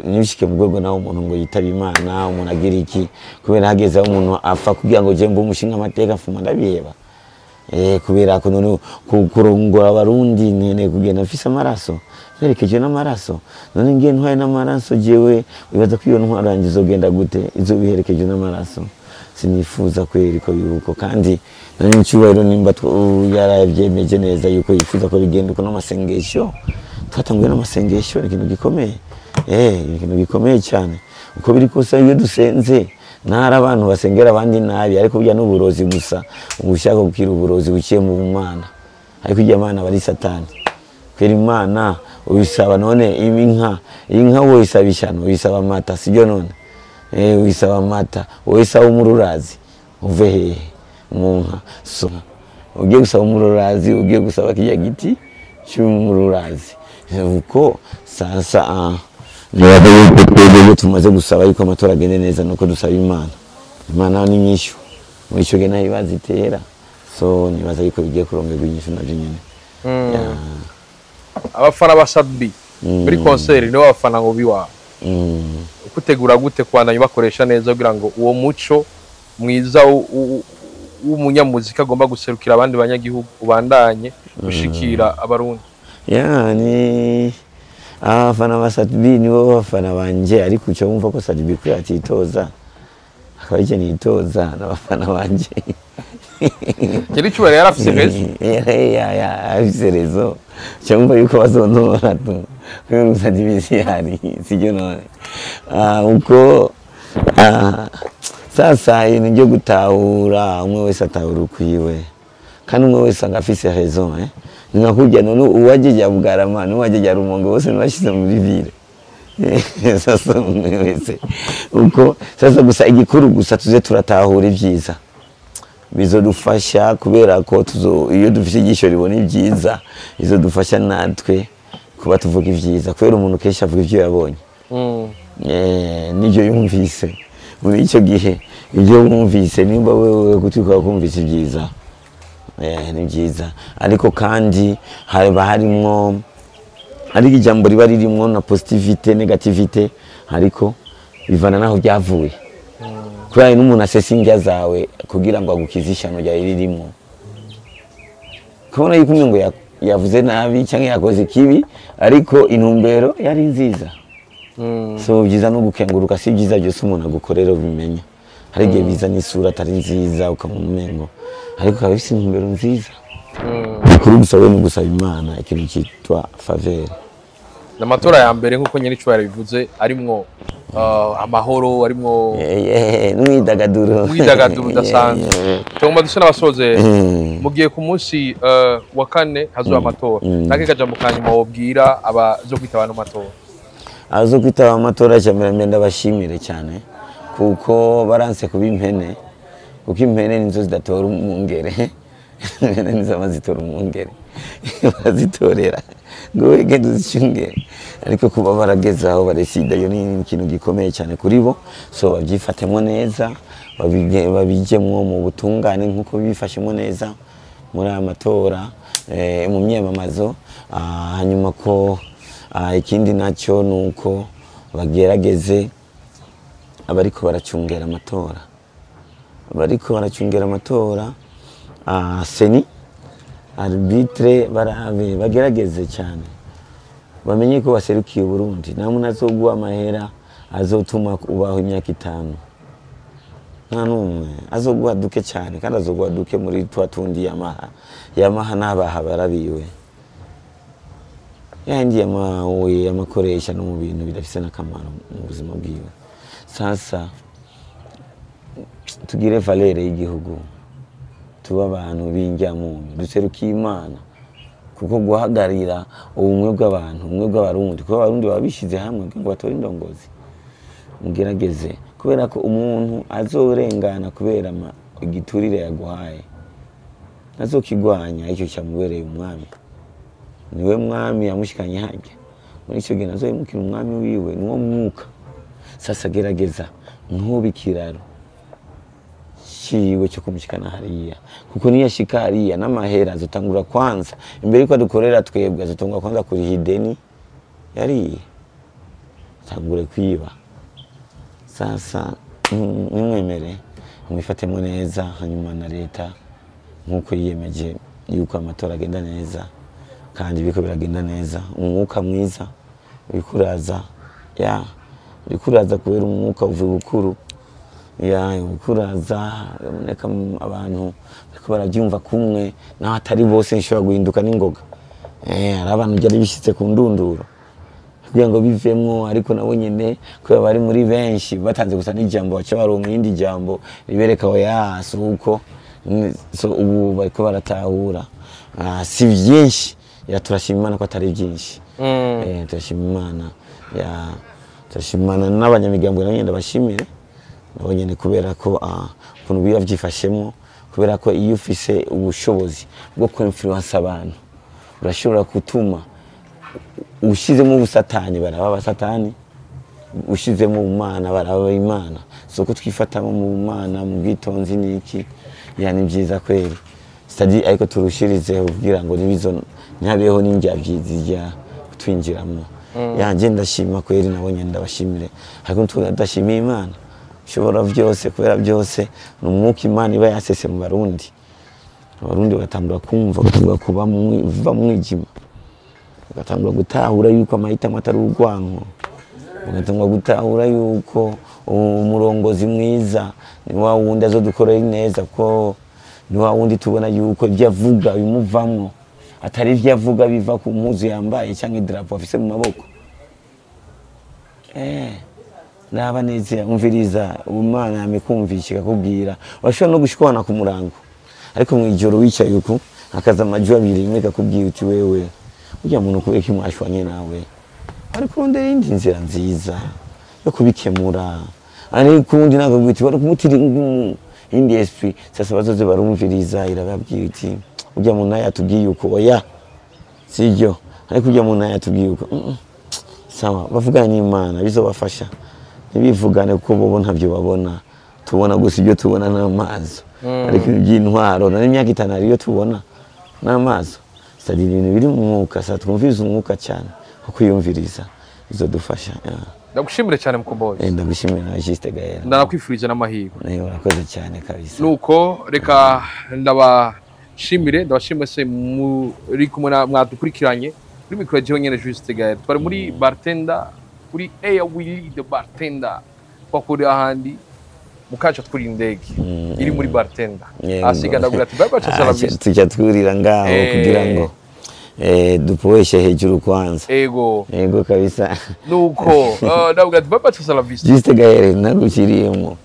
nibishike mu rwego nawe umuntu ngo yitabe Imana, umuntu agira iki, kubera hageze aho umuntu apfa kugira ngo je mbe umushinga amateka mfuma ndabiheba. Kubera ko none kurongora abarundi nene kugenda mfise amaraso, nerekeje n'amaraso, none ngiye ntwaye n'amaraso jewe wibaza ko iyo ntwaro yanjye izogenda gute, izobiherekeje n'amaraso. Sinifuza kweri ko yuko kandi nari ncyubahiro nimba yarabyemeje neza yuko yifuza ko bigenda uko n'amasengesho twatanguye n'amasengesho ni ikintu gikomeye, ni ikintu gikomeye cyane. Uko biri kose iyo dusenze ntari abantu basengera abandi nabi, ariko burya n'uburozi gusa uba ushaka gukira uburozi buciye mu Mana, ariko irya Mana bari Satani. Kwera Imana uyisaba none inka woyisaba ishano, uyisaba amata, sibyo none? Uyisaba amata, uyisaba umururazi uve hehe mu nka? So ugiye gusaba umururazi, ugiye gusaba kirya giti cy'umururazi. Uko sasa nibaza yuko twebwe tumaze gusaba yuko amatora agende neza, nuko dusaba Imana. Imana ni inyishu muri ico gihe nta ibibazo itera, so nibaza yuko bigiye kurongerwa inyishu navyo nyene. Abafana ba Sat-B muri concert nibo bafana ngo biwawe, ukutegura gute kubandanya bakoresha neza kugira ngo uwo muco mwiza w'umunyamuziki agomba guserukira abandi banyagihugu ubandanye gushikira Abarundi? Ya, ni abafana ba Sat-B nibo bafana banje, ariko uca wumva ko Sat-B kuri atitoza akaba aricyo nitoza n'abafana banje. Nyiri icyubahiro yarafise raison. Ya, afise raison, uca wumva yuko bazontora tu kubera Sat-B sihari, sibyo none? Uko sasa ibintu byo gutahura, umwe wese atahura ukwiwe kandi umwe wese anga afise raison. Ni nka kurya none uwajeja Bugarama n'uwajeja Rumonge bose ntibashize muri ville. Sasa umwe wese uko sasa, gusa igikuru gusa tuze turatahura ibyiza bizodufasha, kubera ko tuzo iyo dufise ijisho ribona ibyiza bizodufasha natwe kuba tuvuga ibyiza, kubera umuntu kenshi avuga ibyo yabonye n'ibyo yumvise muri icyo gihe. Ibyo wumvise, nimba wewe gutwi kumvise ibyiza, ni byiza, ariko kandi haba harimwo ariko ijambo riba ririmwo na positivité, négativité, ariko bivana naho byavuye, kubera n'umuntu asesa indya zawe kugira ngo agukize ishyano ryari ririmo, kubona yuko umwe ngo yavuze nabi cyangwa yakoze ikibi, ariko intumbero yari nziza. So byiza no gukenguruka, si byiza byose umuntu agukorera ubimenya. Hari igihe biza n'isura atari nziza ukamumengo, ariko ukaba bifite intumbero nziza. Kuri gusa we ni gusaba Imana ikintu cyitwa faveur. Ni amatora ya mbere nk'uko nyiri icyubahiro bivuze arimwo amahoro, arimwo n'umwidagaduro. Umwidagaduro udasanzwe. Tugomba duse n'abasoze, mugiye ku munsi wa kane hazoba amatora, nake kajambo ka nyuma wobwira abazo kwitaba ano matora? Azo kwitaba amatora, cyambere mbere ndabashimire cyane kuko baranse kuba impene, kuko impene nizo zidatora umwungere. Impene nizo zitora umwungere, barazitorera ngo wegende uzicungere, ariko kuba barageze aho baresida iyo ni ikintu gikomeye cyane kuri bo. So babyifatemo neza, babijemwo mu butungane nk'uko bifashemo neza muri aya matora, mu myiyamamazo. Hanyuma ko ikindi nacyo ni uko bagerageze abariko baracungera amatora, abariko baracungera amatora, CENI, arbitre, barabe bagerageze cyane bamenye ko baserukiye Burundi. Nta muntu azoguha amahera azotuma ubaho imyaka 5, nta n'umwe. Azoguha duke cyane, kandi azoguha duke muri twa tundi yamaha yamaha n'abaha barabiwe yandi yamawe yamakoresha no mu bintu bidafise n'akamaro mu buzima bwiwe. Sasa tugire valeur y'igihugu, tuba abantu b'injyamuntu, duserukiye Imana, kuko guhagarira ubumwe bw'abantu, ubumwe bw'Abarundi, kuko Abarundi baba bishize hamwe kugira ngo batore indongozi. Mugerageze, kubera ko umuntu azorengana kubera igiturire yaguhaye azokigwanya, icyo cyamubereye umwami, niwe mwami yamushikanye harya. Muri icyo gihe nazohemukira umwami wiwe, niwo mwuka. Sasa gerageza ntube ikiraro ciwe cyo kumushikana hariya, kuko niyo ashika hariya n'amahera azotangura kwanza imbere yuko adukorera twebwe, azotangura kwanza kuriha ideni yariye, atangure kwiba. Sasa nimwemere mwifatemo neza, hanyuma na leta nk'uko yiyemeje yuko amatora agenda neza, kandi biriko biragenda neza, umwuka mwiza uriko uraza, ya uriko uraza kubera umwuka uvuye bukuru. Ya ukuraza uraboneka abantu bariko barabyumva kumwe, naho atari bose nshobora guhinduka n'ingoga. Hari abantu byari bishyitse ku ndunduro kugira ngo bivemwo, ariko nabo nyene kubera bari muri benshi batanze gusa n'ijambo baca baronka irindi jambo ribereka oya si uko. So ubu bariko baratahura. Si byinshi ya, turashima Imana ko atari byinshi. Turashima Imana ya, turashima Imana n'abanyamigambwe nabo nyene ndabashimire nabo nyene kubera ko ukuntu biba byifashemwo, kubera ko iyo ufise ubushobozi bwo ku-influence abantu urashobora gutuma ushizemo ubusatani baraba abasatani, ushizemo ubumana baraba imana. So ko twifatamo mu bumana mu bwitonzi niki ya ni byiza kweri sitadi, ariko turushirizeho kugira ngo nibizo ntihabeho n'indyavyi zijya kutwinjiramo. Yanje ndashima kweri, nabo nyene ndabashimire, ariko ndashimiye Imana ishobora byose, kubera byose ni umwuka Imana iba yasese mu Barundi. Abarundi bagatangura kumva, bagatangura kuba mu mwijima, bagatangura gutahura yuko amahitamo atari urwanko, bagatangura gutahura yuko umurongozi mwiza ni wa wundi azodukorera neza, ko ni wa wundi tubona yuko ibyo avuga bimuvamwo, atari ibyo avuga biva ku mpuzu yambaye cyangwa idarapo afise mu maboko. Naba neza umviriza Imana yamikumvisha ikakubwira, urashobora no gushwana ku murango, ariko mu ijoro wicaye uku hakaza amajwi abiri, imwe ikakubwira uti wewe ujya muntu kubera ko mwashwanye nawe, ariko urondera iyindi nzira nziza yo kubikemura, ariko uwundi nakubwira uti bari kumutira indi esprit. Sasa bazoze barumviriza, irababwira iti ujya muntu nawe yatubwiye uko, oya sibyo, ariko ujya muntu nawe yatubwiye uko. Sawa, bavugane n'Imana bizobafasha, ntibivugane kuko bobo ntabyo babona, tubona gusa ibyo tubona n'amaso, ariko iby'intwaro na n'imyaka 5 ariyo tubona n'amaso. Sitadi ibintu biri mu mwuka, sa twumviriza umwuka cyane, kuko kwiyumviriza bizodufasha. Ndagushimire cyane Mukombozi. Ndagushimira nawe Juste Gaël. Ndanakwifurije n'amahirwe. Urakoze cyane kabisa. Nuko reka ndabashimire, ndabashimire se muri kumwe mwadukurikiranye kuri mikoro jewe nyene Juste Gaël. Twari muri bartender kuri Air Willy the bartender, twakuri ahandi mukaca twuri indege iri muri bartender. Asiga ndagura ati bye bye cha tujya twurira ngaho kugira ngo dupoeshe hejuru kwanza. Ego. Ego kabisa. Nuko ndavuga ati bye bye cha vista. Juste Gaël narushiriyemo.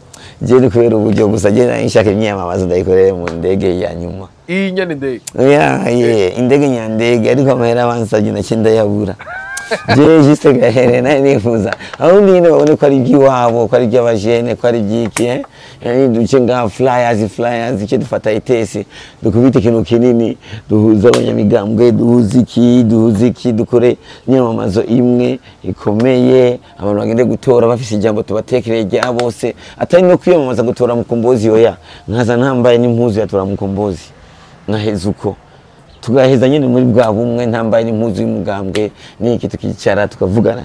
Je ni kubera uburyo gusa je nshaka imyamamazo ndayikorere mu ndege ya nyuma. Iyi nyene indege. Yeah, indege nyandege ariko amahera abansabye nake ndayabura. Je Juste Gaël naye nifuza aho nyine babone ko ari iby'iwabo, ko ari iby'abajene, ko ari iby'iki, duce nga flyers icyo dufata itesi dukubite ikintu kinini, duhuza abanyamigambwe, duhuza iki dukore imyamamazo imwe ikomeye, abantu bagende gutora bafise ijambo tubatekereye rya bose, atari no kwiyamamaza gutora Mukombozi oya, nkaza ntambaye n'impuzu ya tora Mukombozi nkaheza uko tugaheza nyine muri bwa bumwe, ntambaye n'impuzu y'umugambwe niki, tukicara tukavugana.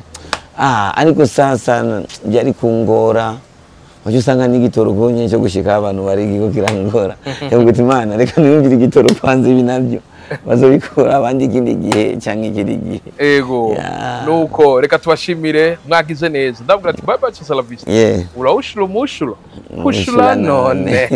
Ariko sasa byari kungora, wacu usanga n'igitoro konye cyo gushika abantu bari igiko kirangora. Yavuga Imana reka niyumvire igitoro kwanza, ibi nabyo bazobikora abandi ikindi gihe cyangwa ikindi gihe. Ego. Nuko reka tubashimire mwagize neza. Ndavuga ati bye bye cha la vista. Uraushula mushulo. Kushula none.